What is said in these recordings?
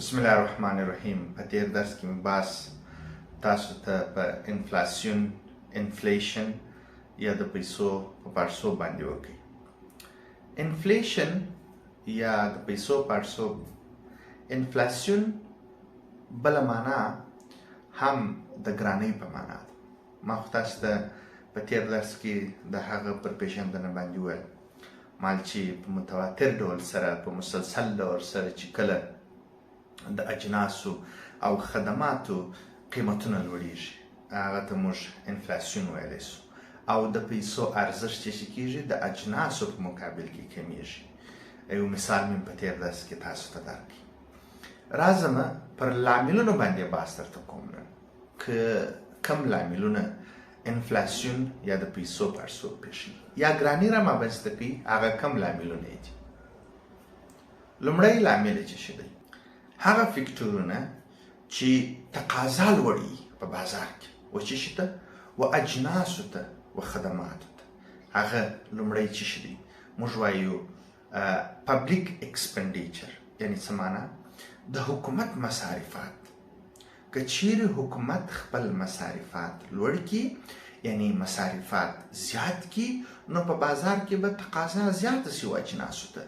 بسم الله الرحمن الرحیم. په تیر درس کې مې بحث تاسو ته په انفلاسیون، inflation یا د پیسو په پړسوب باندې وکړي. inflation یا د پیسو پړسوب، انفلاسیون بله معنا هم د ګرانۍ په معنا ده. ما خو تاسو ته په تیر درس کې د هغه پر پیژندنه باندې وویل مال چې په متواتر ډول سره، په مسلسل ډول سره چې کله د اجناسو او خدماتو قیمتونه لوړیږي، هغه ته موږ انفلاسیون ویلی سو، او د پیسو ارزښت چې کیږي د اجناسو په مقابل کې کمیږي. یو مثال مې په تیر درس کې تاسو ته درکړ. راځم پر لاملونو باندې بحث درته کوم نن، که کم لاملونه انفلاسیون یا د پیسو پړسوب پېښوي یا ګراني را رامنځته کوي، هغه کم لاملونه یې دي. لومړی لامل چې څه دی، هغه فکتورونه چې تقاضا لوړوي په بازار کې و چې شي ته و اجناسو ته و خدماتو ته. هغه لومړی چې شي دی، موږ وایو public expenditure، یعنی څه معنا؟ د حکومت مصارفات. که چیرې حکومت خپل مصارفات لوړ کړي، یعنی مصارفات زیات کړي، نو په بازار کې به تقاضا زیاته سي و اجناسو ته،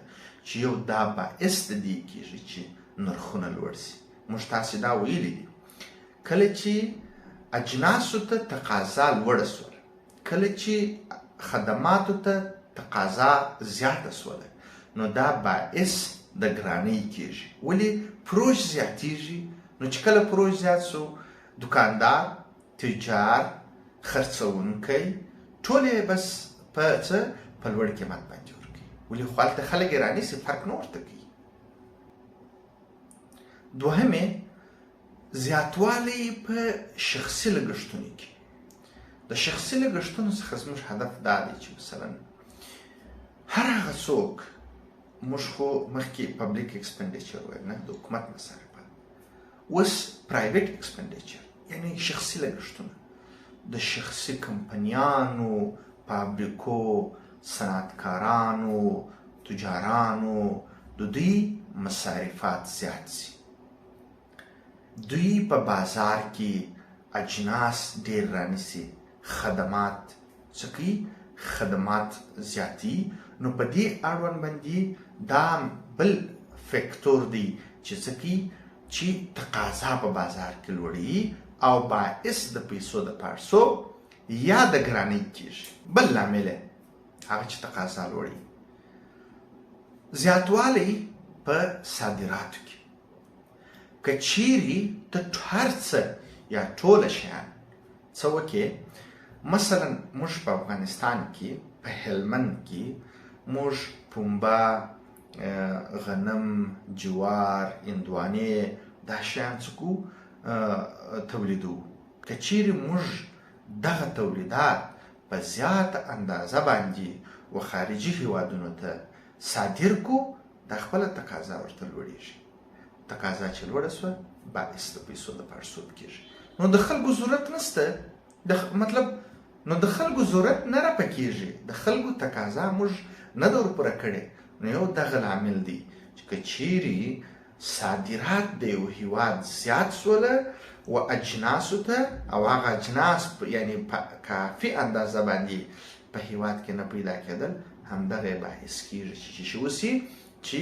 چې یو دا باعث د دې کېږي چې نرخونه لوړ سي. موږ تاسې دا ویلي دي، کله چې اجناسو ته تقاضا لوړه سوله، کله چې خدماتو ته تقاضا زیاته سوله، نو دا باعث د ګرانۍ کېږي. ولې؟ فروش زیاتېږي. نو چې کله فروش زیات سو، دکاندار، تجار، خرڅونکی ټول یې بس په څه په لوړ قیمت باندې ورکوي. ولې؟ خو هلته خلک یې رانیسي، فرق نه ورته کوي. دوهم یې زیاتوالی په شخصي لګښتونو کې. د شخصي لګښتونو څخه زموږ هدف دا دی چې مثلا هر هغه څوک، موږ خو مخکې public expenditure ویل نه، د حکومت مصارفات، اوس private expenditure یعنی شخصي لګښتونه د شخصي کمپنیانو، فابریکو، صنعتکارانو، تجارانو، د دوی مصارفات زیات سي. دوی په بازار کې اجناس ډیر رانیسي، خدمات څه کوي، خدمات زیاتي. نو په دې اړوند باندې دا بل فکتور دی چې څه کوي، چې تقاضا په بازار کې لوړوي او باعث د پیسو د پړسوب یا د ګرانۍ کېږي. بل لامل هغه چې تقاضا لوړوي، زیاتوالی په صادراتو کې. که چیرې ته هر څه یا ټوله شیان څه وکې، مثلا موږ په افغانستان کې په هلمند کې موږ پنبه، غنم، جوار، هندوانې دا شیان څه کوو، تولیدوو. که چیرې موږ دغه تولیدات په زیاته اندازه باندې و خارجي هیوادونو ته صادر کو، دا خپله تقاضا ورته لوړیږي. تقاضا چې لوړه سوه، باعث د پیسو د پړسوب کېږي. نو د خلکو ضرورت نسته، د مطلب نو د خلکو ضرورت نه رفع کېږي، د خلکو تقاضا موږ نه ده ورپوره کړې. نو یو دغه لامل دی چې که چیرې صادرات د یو هیواد زیات سوله و اجناسو ته، او هغه اجناس یعنی په کافي اندازه باندې په هیواد کې نه پیدا کېدل، همدغه یې باعث کېږي چې څه وسي، چې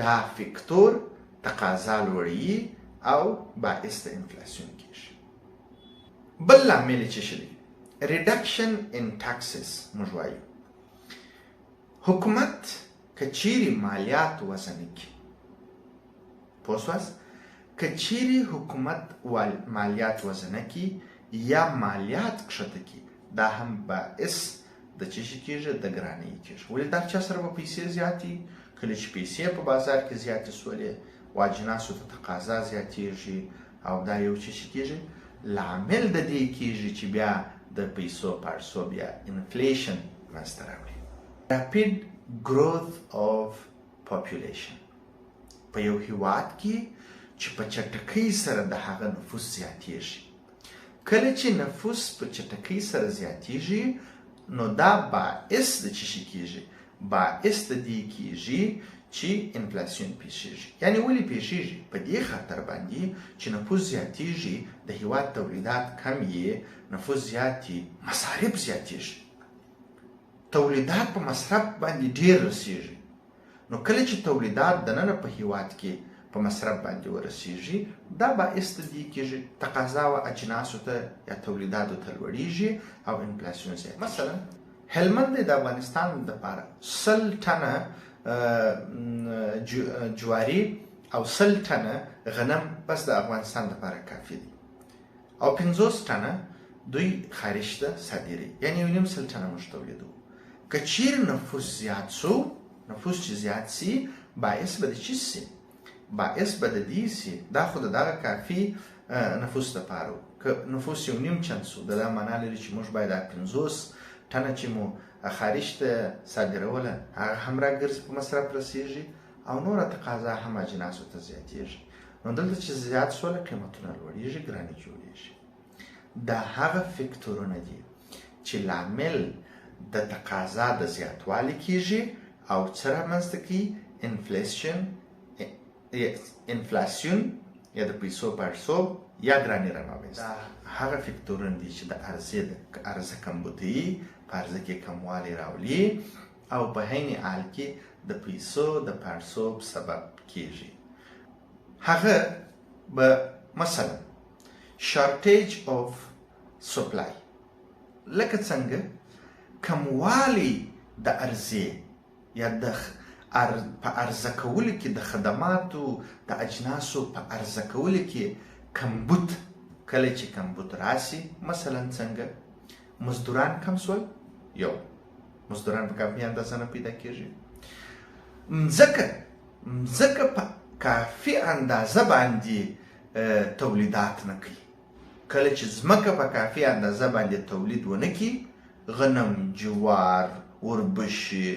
دا فکتور تقاضا لوړوي او باعث د انفلاسیون کېږي. بل لامل یې چې څه دی، reduction in taxes. موږ وایو حکومت که چیرې مالیات وضع نه کړي، پوه سواست؟ که چیرې حکومت مالیات وضع نه کړي یا مالیات کښته کړي، دا هم باعث د څه شي کېږي، د ګرانۍ کېږي. ولې؟ دا چا سره به پیسې زیاتې، کله چې پیسې په بازار کې زیاتې سولې، و اجناسو ته تقاضا زیاتېږي، او دا یو څه شي کېږي، لامل د دې کېږي چې بیا د پیسو پړسوب یا inflation منځته راوړي. Rapid growth of population، په یو هیواد کې چې په چټکۍ سره د هغه نفوس زیاتېږي، کله چې نفوس په چټکۍ سره زیاتېږي، نو دا باعث د څه شي کېږي، باعث د دې کېږي چې انفلاسیون پیښیږي. یعنی ولې پیښیږي؟ په دې خاطر باندې چې نفوس زیاتیږي، د هیواد تولیدات کم یي، نفوس زیات یي، مصارف زیاتیږي، تولیدات په مصرف باندې ډیر رسیږي. نو کله چې تولیدات دننه په هیواد کې په مصرف باندې ورسیږي، دا باعث د دې کیږي تقاضا و اجناسو ته یا تولیداتو ته لوړیږي او انفلاسیون زیات. مثلا هلمند د افغانستان لپاره 100 ټنه جواري او 100 ټنه غنم بس د افغانستان لپاره کافي دي، او 50 ټنه دوی خارج ته صادروي، یعنی 1.5 ټنه موږ تولیدوو. که چیرې نفوس زیات سو، نفوس چې زیات سي، باعث به د چی سي؟ باعث به د دې سي، دا خو د دغه کافي نفوس لپاره و. که نفوس 1.5 چند سو، دا معنا لري چې موږ باید دا 50 ټنه چې مو خارج ته صادروله هغه هم راګرځي په مصرف رسیږي، او نوره تقاضا هم اجناسو ته زیاتیږي. نو دلته چې زیات سوله، قیمتونه لوړیږي، ګراني جوړیږي. دا هغه فکتورونه دي چې لامل د تقاضا د زیاتوالي کیږي او څه رامنځته کوي؟ انفلاسیون یا د پیسو پړسوب یا ګراني رامنځته. دا هغه فکتورونه دي چې د عرضې د عرضه کمبودوي، په عرضه کې کموالی راولي او په عین حال کې د پیسو د پړسوب سبب کیږي. هغه به مثلا shortage of supply، لکه څنګه کموالی د عرضې یا د په عرضه کولو کې د خدماتو د اجناسو په عرضه کولو کې کمبود. کله چې کمبود راسي، مثلا څنګه مزدوران کم سول، یو مزدوران په کافي اندازه نه پیدا کیږي، مځکه په کافي اندازه باندې تولیدات نه کوي. کله چې ځمکه په کافي اندازه باندې تولید ونه کړي، غنم، جوار، وربشې،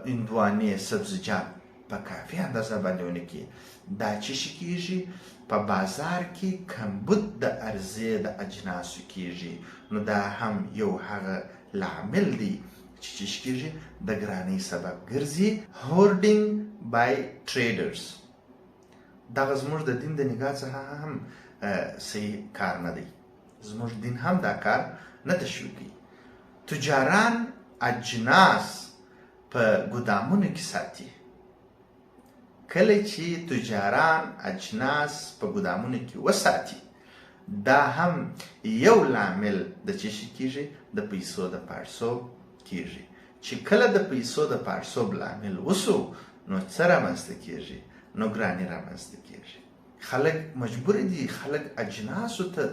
هندوانې، سبزیجات په کافي اندازه باندې ونه کړي، دا چې شي کیږي؟ په بازار کې کمبود د عرضې د اجناسو کیږي. نو دا هم یو هغه لامل دی چې څه کیږي؟ د ګرانۍ سبب ګرځي. Hoarding by traders، دغه زموږ د دین د نگاه څخه هم صحیح کار نه دی. زموږ دین هم دا کار نه تشویقوي. تجاران اجناس په ګودامونو کې ساتي. کله چې تجاران اجناس په ګودامونو کې وساتي، دا هم یو لامل د څه شي کیږي؟ د پیسو د پړسوب کیږي. چې کله د پیسو د پړسوب لامل وسو، نو څه رامنځته کیږي؟ نو ګراني رامنځته کیږي. خلک مجبور دي، خلک اجناسو ته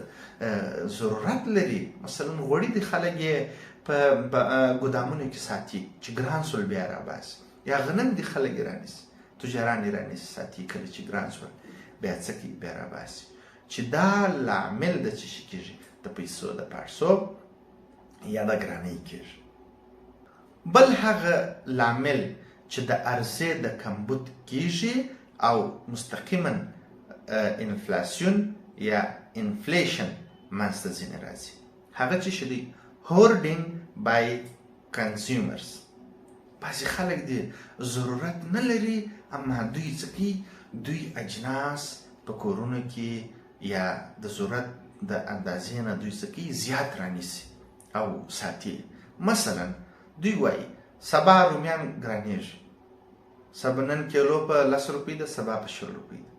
ضرورت لري. مثلا غوړي دي، خلک یې په ګودامونو کې ساتي چې ګران سول بیا راباسي، یا غنم دي خلک یې رانیسي، تجاران یې رانیسي ساتي، کله چې ګران سول بیا څه کوي؟ بیا راباسي. چې دا لامل د څه شي کیږي؟ د پیسو د پړسوب یا د ګرانۍ کیږي. بل هغه لامل چې د عرضې د کمبود کیږي او مستقیما انفلاسیون یا inflation منځته ځینې راځي، هغه څه شی دی؟ Hoarding by consumers. بعضې خلک دي ضرورت نه لري، اما دوی څه کوي؟ دوی اجناس په کورونو کې یا د ضرورت د اندازې نه دوی څه کوي؟ زیات رانیسي او ساتي. مثلا دوی وایي سبا رومیان ګرانیږي، سبا نن کیلو په 10 روپۍ ده، سبا په 20 روپۍ ده.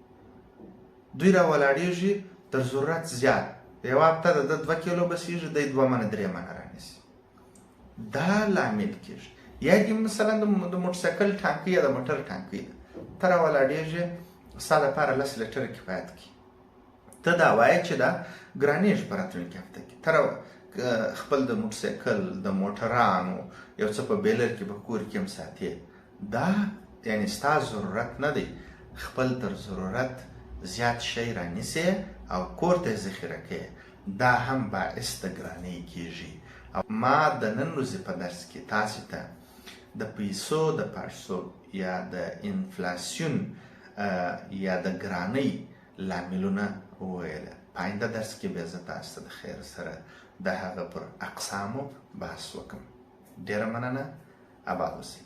دوی را ولاړیږي تر ضرورت زیات، یوه هفته د ده 2 کیلو بسیږي، دی 2 منه 3 منه رانیسي. دا لامل کیږي. یا دې مثلا د موټرسایکل ټانکۍ یا د موټر ټانکۍ ده، ته را ولاړیږي، ستا دپاره 10 لیټره کفایت کوي، ته دا وایې چې دا ګرانیږي په راتلونکي هفته کې، ته خپل د موټرسایکل د موټرانو یو څه په بیلر کې په کور کې هم ساتې، دا یعنی ستا ضرورت نه دی، خپل تر ضرورت زیات شی رانیسې او کور ته یې ذخیره کوې، دا هم باعث د ګرانۍ کیږي. او ما د نن ورځې په درس کې تاسې ته د پیسو د پړسوب یا د انفلاسیون یا د ګرانۍ لاملونه وویل. په آینده درس کې بیا زه تاسو ته د خیر سره د هغه پر اقسامو بحث وکم. ډېره مننه، اباد اوسئ.